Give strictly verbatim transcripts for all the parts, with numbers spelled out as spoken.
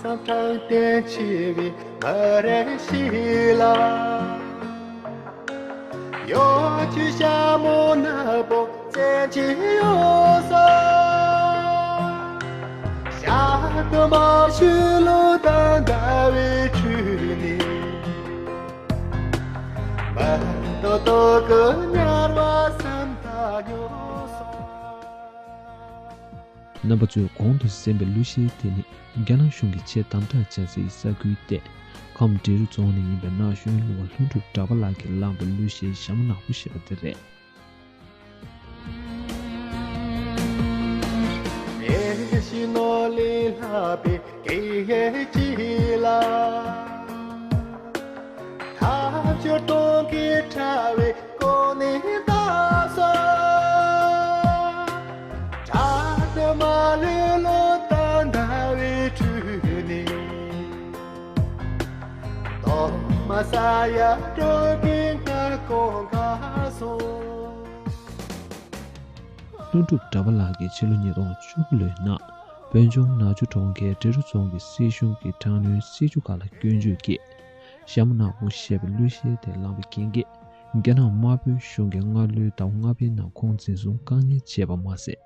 བསམ་དྲང་བདེན་ཆེ་བའི་མ་རེད་ཤི་ལ། ཡོ་ཆུ་ཤ་མོ་ནག་པོ་བཙན་གྱི་ཡོད་ས། ཤ་དུ་མ་ཤུ་ལོ་དང་ཟླ་བའི་ཁྲོད་ནས། མ་ཏོ་ཏོ་གི་ཉར་བ་བསམ་ད་ཉོ་སོང་། རྣམ་པ་ཚོས་གོང་དུ་གསན་པའི་གླུ་གཞས་དེ་ནི་རྒྱ་ནག་གཞུང་གིས་ཆེས་དམ་དྲག་བྱ་སའི་ས་ཁུལ་ཏེ། ཁམས་འབྲས་རུ་རྫོང་ནས་ཡིན་པའི་ན་གཞོན་གླུ་བ་ལྷུན་གྲུབ་གྲགས་པ་ལགས་ཀྱིས་བླངས་པའི་གླུ་གཞས་ཞྭ་མོ་ནག་པོ་ཞེས་པ་དེ་རེད། ལས་ཤིག་ནོར་ལས་ལྷག་པའི་སྐད་ཡིག་ཅིག་ལ། ཐབས་ཇུས་སྟོང་གི་ཕྲ་བའི་སྒོ་ནས་བཏགས་སོ། བྲག་ཏུ་མ་ལུས་ལོ་ཟླ་འདའ་བའི་ཁྲོད་ནས། གཏོར་མ་ས་ཡ་སྤྲོ་གི་ང་ཀོ་ག་སོང་། ལྷུན་གྲུབ་གྲགས་པ་ལགས་ཀྱིས་ཕྱི་ལོ་ཉིས་སྟོང་བཅུ་དགུ་ལོའི་ནང་བོད་ལྗོངས་ནག་ཆུ་གྲོང་ཁྱེར་འབྲས་རུ་རྫོང་གི་སྲིད་གཞུང་གི་དྲག་གནོན་སྲིད་བྱུས་ཁག་ལ་སྐྱོན་བརྗོད་ཀྱིས། ཞྭ་མོ་ནག་པོ་ཞེས་པའི་གླུ་གཞས་དེ་བླངས་པའི་རྐྱེན་གྱིས། རྒྱ་ནག་དམར་པོའི་གཞུང་གིས་སྔ་ལོའི་ཟླ་བ་ལྔ་པའི་ནང་ཁོང་འཛིན་བཟུང་བཀག་ཉར་བྱས་པ་མ་ཟད།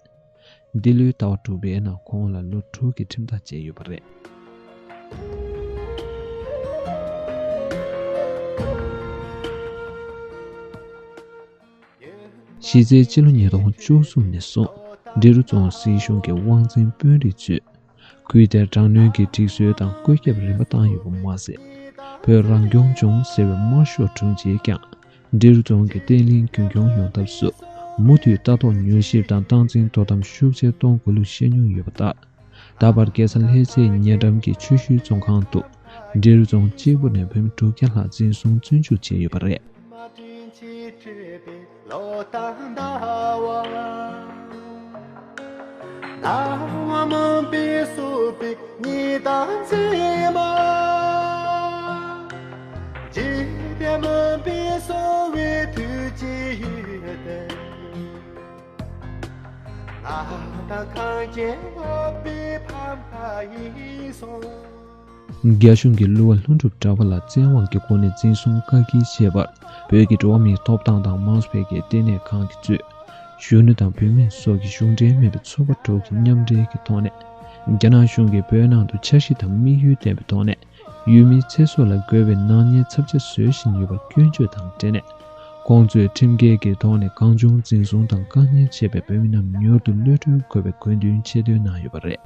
འདི་ལོའི་ཟླ་བ་དྲུག་པའི་ནང་ཁོང་ལ་ལོ་དྲུག་གི་ཁྲིམས་ཐག་བཅད་ཡོད་པ་རེད། གཞི་རྩའི་ཕྱི་ལོ་ཉིས་སྟོང་བཅུ་གསུམ་ནས་བཟུང་འབྲས་རུ་རྫོང་སྲིད་གཞུང་གི་དབང་འཛིན་དཔོན་རིགས་ཚོས་ཁུལ་དེར་དྲག་གནོན་གྱི་སྒྲིག་སྲོལ་དང་བཀོད་ཁྱབ་རིམ་པ་བཏང་ཡོད་པ་མ་ཟད། བོད་རང་སྐྱོང་ལྗོངས་ཟེར་བའི་དམར་ཤོག་དྲུང་ཆེས་ཀྱང་འབྲས་རུ་རྫོང་གི་བརྟན་ལྷིང་རྒྱུན་འཁྱོངས་ཡོང་ཐབས་སུ་མུ་མཐུད་ལྟ་རྟོག་མྱུལ་ཞིབ་དང་སྟངས་འཛིན་དོ་དམ་ཤུགས་ཆེ་གཏོང་དགོས་ལུགས་བཤད་མྱོང་ཡོད་པ་ལྟར། ད་བར་རྒྱལ་ས་ལྷ་སའི་ཉེ་འགྲམ་གྱི་ཆུ་ཤུལ་བཙོན་ཁང་དུ་འབྲས་རུ་རྫོང་གཅིག་པུ་ནས་བོད་མི་དྲུག་བརྒྱ་ལྷག་འཛིན་བཟུང་བཙོན་འཇུག་བྱས་ཡོད་པ་རེད། རྒྱ་གཞུང་གིས་གླུ་བ་ལྷུན་གྲུབ་གྲགས་པ་ལ་བཙན་དབང་གི་སྒོ་ནས་འཛིན་བཟུང་བཀག་སྐྱིལ་བྱས་པར། བོད་ཀྱི་འགྲོ་བ་མིའི་ཐོབ་ཐང་དང་མང་གཙོ་འཕེལ་རྒྱས་ལྟེ་གནས་ཁང་གིས་གཙོས། གཞོན་ནུ་དང་བུད་མེད་སོགས་ཀྱི་གཞུང་འབྲེལ་མིན་པའི་ཚོགས་པ་དྲུག་གིས་མཉམ་འབྲེལ་གྱི་ཐོག་ནས། རྒྱ་ནག་གཞུང་གིས་བོད་ནང་དུ་འཆར་གཞི་དང་དམིགས་ཡུལ་ལྡན་པའི་ཐོག་ནས། ཡུལ་མིའི་ཚེ་སྲོག་ལ་རྒོལ་བའི་ནག་ཉེས་ཚབས་ཆེ་བཟོ་བཞིན་ཡོད་པར་སྐྱོན་བརྗོད་དང་འབྲེལ་ནས། ཁོང་ཚོས་ཁྲིམས་འགལ་གྱི་ཐོག་ནས་གང་བྱུང་འཛིན་བཟུང་དང་བཀག་ཉར་བྱས་པའི་བོད་མི་རྣམས་མྱུར་དུ་གློད་གྲོལ་དགོས་པའི་དགོས་འདུན་ཆེད་འདོན་གནང་ཡོད་པ་རེད།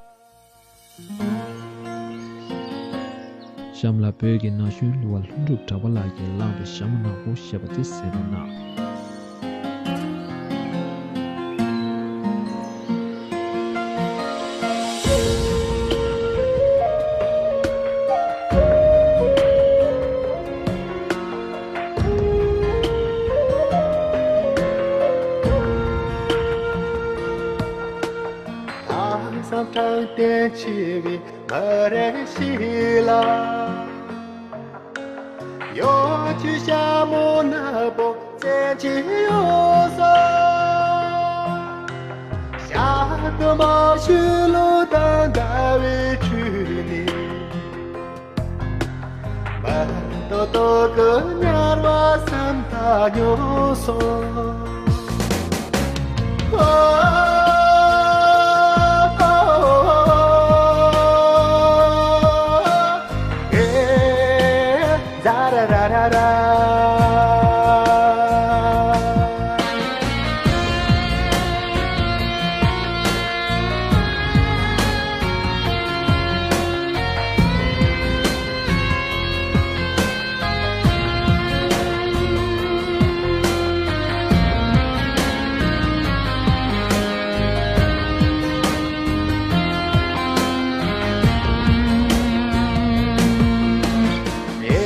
གཤམ་ལ་བོད་ཀྱི་ན་གཞོན་གླུ་བ་ལྷུན་གྲུབ་གྲགས་པ་ལགས་ཀྱིས་བླངས་པའི་ཞྭ་མོ་ནག་པོ་ཞེས་པ་དེ་གསན་རོགས་གནང་། ལྷག་བསམ་དྲང་བདེན་ཆེ་བའི་མ་རེད་ཤི་ལ། ཡོ་ཆུ་ཤ་མོ་ནག་པོ་བཙན་གྱི་ཡོད་ས། ཤ་དུ་མ་ཤུ་ལོ་དང་ཟླ་བའི་ཁྲོད་ནས། མ་ཏོ་ཏོ་གི་ཉར་བ་བསམ་ད་ཉོ་སོང་།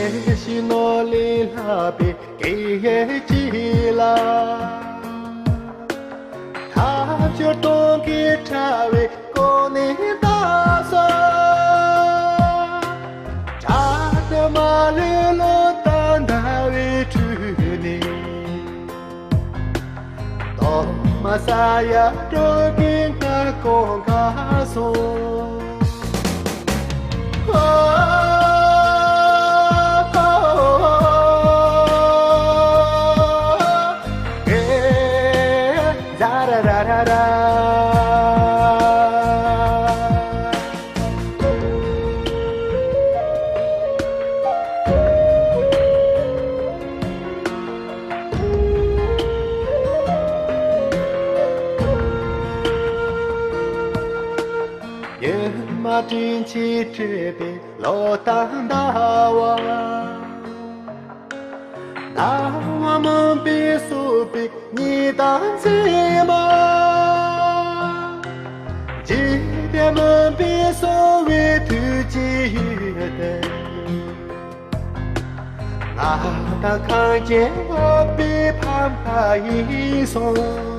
ལས་ཤིག་ནོར་ལས་ལྷག་པའི་སྐད་ཡིག་ཅིག་ལ། ཐབས་ཇུས་སྟོང་གི་ཕྲ་བའི་སྒོ་ནས་བཏགས་སོ། བྲག་ཏུ་མ་ལུས་ལོ་ཟླ་འདའ་བའི་ཁྲོད་ནས། གཏོར་མ་ས་ཡ་སྤྲོ་གི་ང་ཀོ་ག་སོང་། ཡུམ་མ་དྲིན་ཆེན་སྤྲུལ་པའི་ལོ་དང་ཟླ་བ། ནམ་མཁའ་མུན་པས་སོས་པའི་ཉི་ཟླ་མཛེས་མ། འཇིག་རྟེན་མུན་པས་སོས་པའི་དུས་ཀྱི་ཡུལ་དུ། ང་དང་གངས་ཅན་འོད་པའི་ཕ་མ་ཡིན་སོང་།